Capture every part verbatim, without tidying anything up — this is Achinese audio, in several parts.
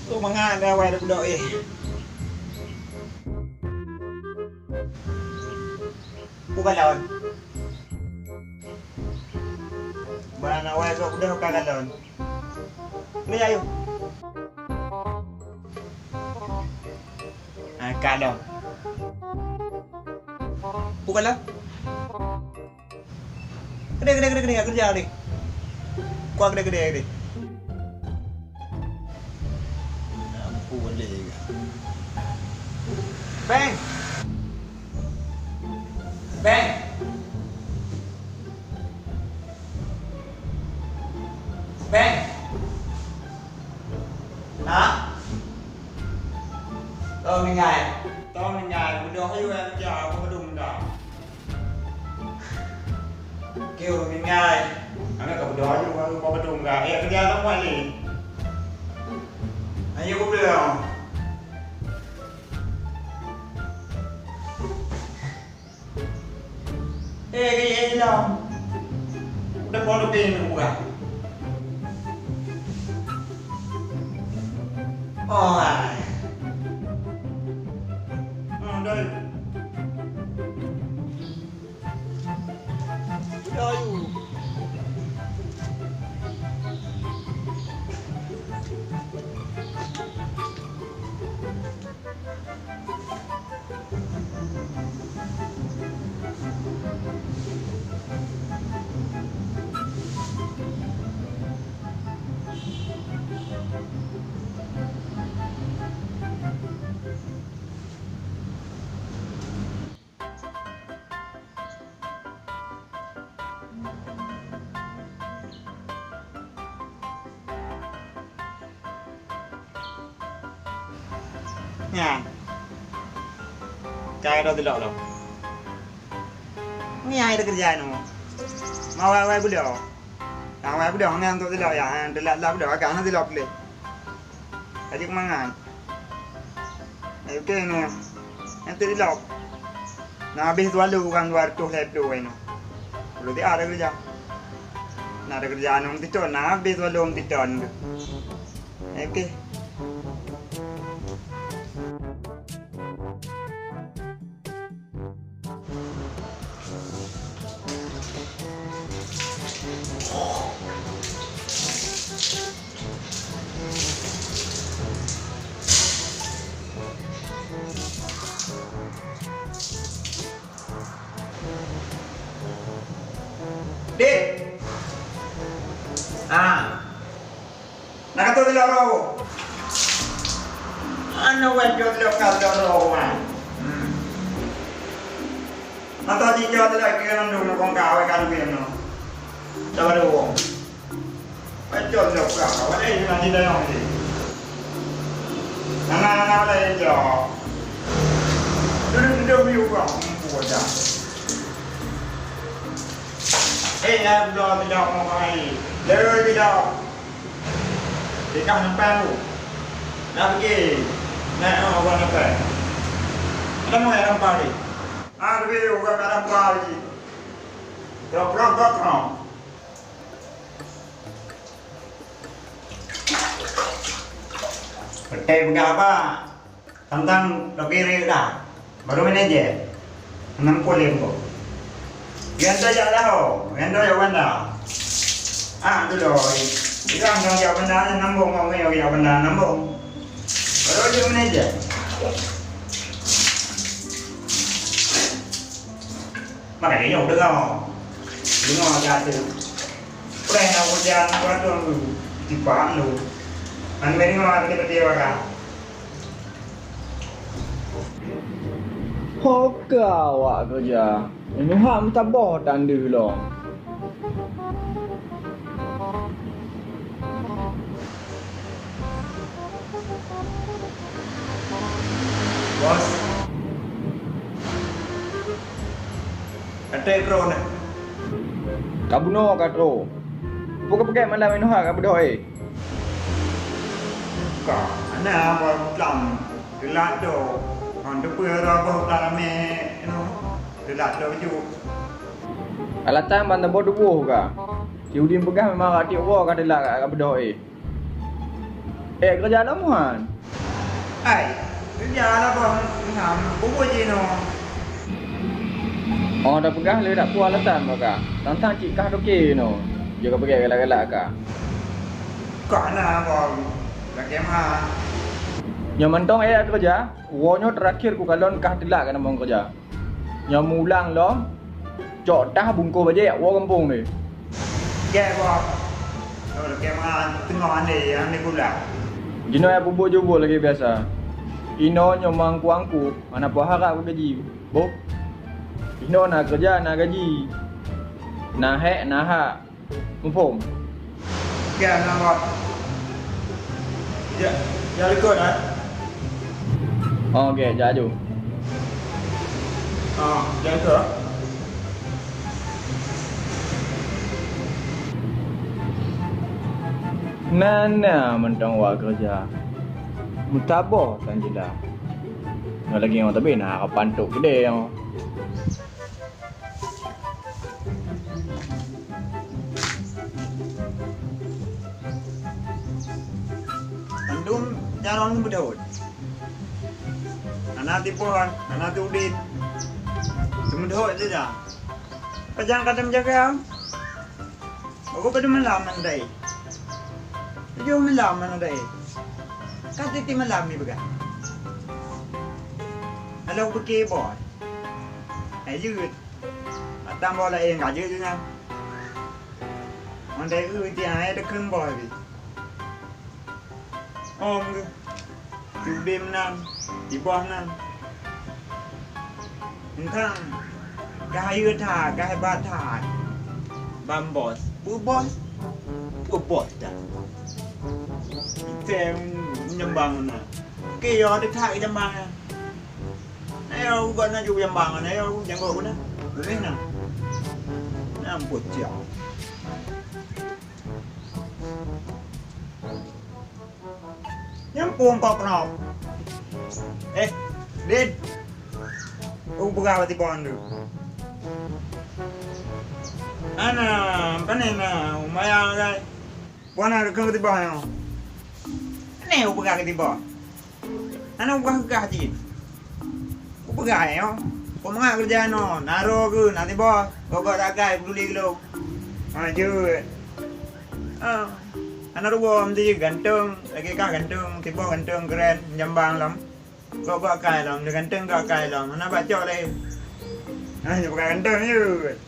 Tu mangat dah awai dah budok eh. Ku galon. Barang awai sok udah ka galon. Ni ayo. Ah, ka dong. Bukan lah. Gede, gede, gede, gede, kerja ni. Kuah gede, gede, gede. Ampun boleh juga. Bang. Bang. Bang. Ha? Tông ninggai. Tông ninggai, beudôh yue jak, apa beudôh muda. Kêu ninggai. Anak kau beudôh yue, apa beudôh muda. Eh, kerja tông wali. Ayo, aku bilang. Eh, kayèe ilong. Udah pondok ini bukan. Oh, ai. Hmm, doi. Doi. Nyan. Cai droe tilok lom. Nyan ai teukeureuja nyoe. Mawai-wai budoe. Mawai budoe nyan untuk tilok ya. Telat-telat budoe agak hana tilok lé. Ka jeuet mangat. Ai, oke nyoe. Nyan teuk ilok. Na habéh dua lôn ureueng dua reutôh lhèe ploh inoe. Puluh tiga ada kerja. Na ada kerja nong tito, na habéh dua lôn tito nong tu. Ai, oke. Dek. Ah. Nak kata di lorong. Anu wajah di lokal lorong, ah. Hmm. Mata tiga tu lagi kan dulu kong kawai kan pian no. Dah ada wong. Pacok lok ka, awak lain nanti dalam ni. Nana-nana lain je. Duduk-duduk di orang, empu dah. Eh, ya, budak tidak mau kali. Lewat tidak. Dekah nampak tu. Nak pergi. Nak, oh, orang nampak. Ada mau yang nampak ni? Ah, tapi orang tak nampak lagi. Terang-terang, terang. Peureulèe peugah haba, tantang lagèe dah. Baru manajer. Enam puluh lima. Yang tu jak dah, yang tu jak bandar. Ah, tu dah. Yang tu jak bandar, nambung, orang yang jak bandar, nambung. Baru dia manajer. Makajih nyoe deungoe. Deungoe até. Preh na ujan, ujan tu tiba lu. An meni ma keuti-keuti wara. Ho ka awak keureuja. Nyoe hak meusaboh tan deuh lom. Bos. Ka trép droeneuh. Ka bunoe ka trôh. Peue ka peugét malam nyoe hak ka beudôh, eh? Ka, hana, bos, lam. Teulat do. Ngon teupeue roh boh ka ramé nyoe. Teulat do ju. Alatan ban teuboh tuboh ka. Si Udin peugah memang ka tiep woe ka teulat ka beudôh, eh. Eh, keureuja lom, Wan. Ai, keureuja lah, Bang. Ngam, bubur jinoe. Oh, tapeugah lé dak peue alasan bak kah. Tang-tang cit kah toke inoe. Jeuet ka peugah galak-galak kah. Ka na, Bang. Lakèe meu'ah. Nyoe mantong eh keureuja. Woe nyoe teurakhir kukalon kah teulak keunoe keureuja. Nyoe meuulang lom, cok tah bungkôh bajèe jak woe gampông deh. Gèt, Bos. Nyoe lakèe meu'ah teungoh aneuk, aneuk gula. Jinoe jak peubuet jubul lagèe biasa. Inoe nyoe meuangku-angku, hana peuharap keu gaji. Boh. Inoe na keureuja, na gaji. Na hèk, na hak. Muphom? Oke, na, Bos. Ya, ya, likot, eh. Oh, oke, jak aju. Ah, jak aju, eh. Na, na mantong wak keureuja. Meusaboh tan jila. Nyoe lagèe nyoe tapi na harapan tok keudè nyoe. Mandum carông beudôh. Hana tipoh, hana tiudép. Teumeudhôt saja. Pajan ka teumeujagèe? Bagoe padum malam mandai. Tujoh malam mandai. Ka tiep-tiep malam ipeugah. Lalu pike boh. Hai jeuet. Atang boh laén ka jeuet nyan. Mandai eu tiang hai deukheun boh bi. Om geuh. Tiudép nan, tiboh nan. Engkang, ka hayeu that, ka hebat that. Ban bos, beubos, beubos that. Itém nyumbang na. Oke, yo, ada that nyumbang na. Ayo, buat na ju nyumbang na, ayo, janggok guna. Boleh na. Nampak siap. Nyampung kau kenal. Eh, Din. Aku peugah bak tiboh tu. Ana, pane na, lumayan kan. Bukan ada kau tiboh yang. Ni aku peugah tiboh. Hana ubah gah cit. Kupeugah nyoe, peue mangat keureuja nyoe, na droe keuh, na tiboh, gob-gob sagai peuduli keu lôn. Ha, jeuet. Ah, hana rugoe meusti ganteng, lagèe kah ganteng, tiboh ganteng, keuren, meujambang lom. Gob-gob akai lom, ganteng gob akai lom, hana bacok lé. Ha, nyoe bukan ganteng jeuet.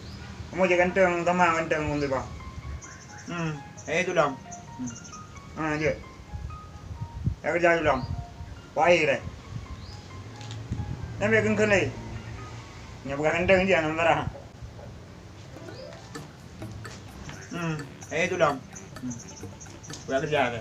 Kamoe jeuet ganteng, sama ganteng lom tiboh. Hmm, eh, tulông. Hmm. Ha, jeuet. Ya, keureuja tulông. Wahai lé. Nyan bèk kheun-kheun lé. Nyan bukan ganteng jih, aneuk dara. Hmm, eh, tulông. Hmm. Bukan keureuja lé.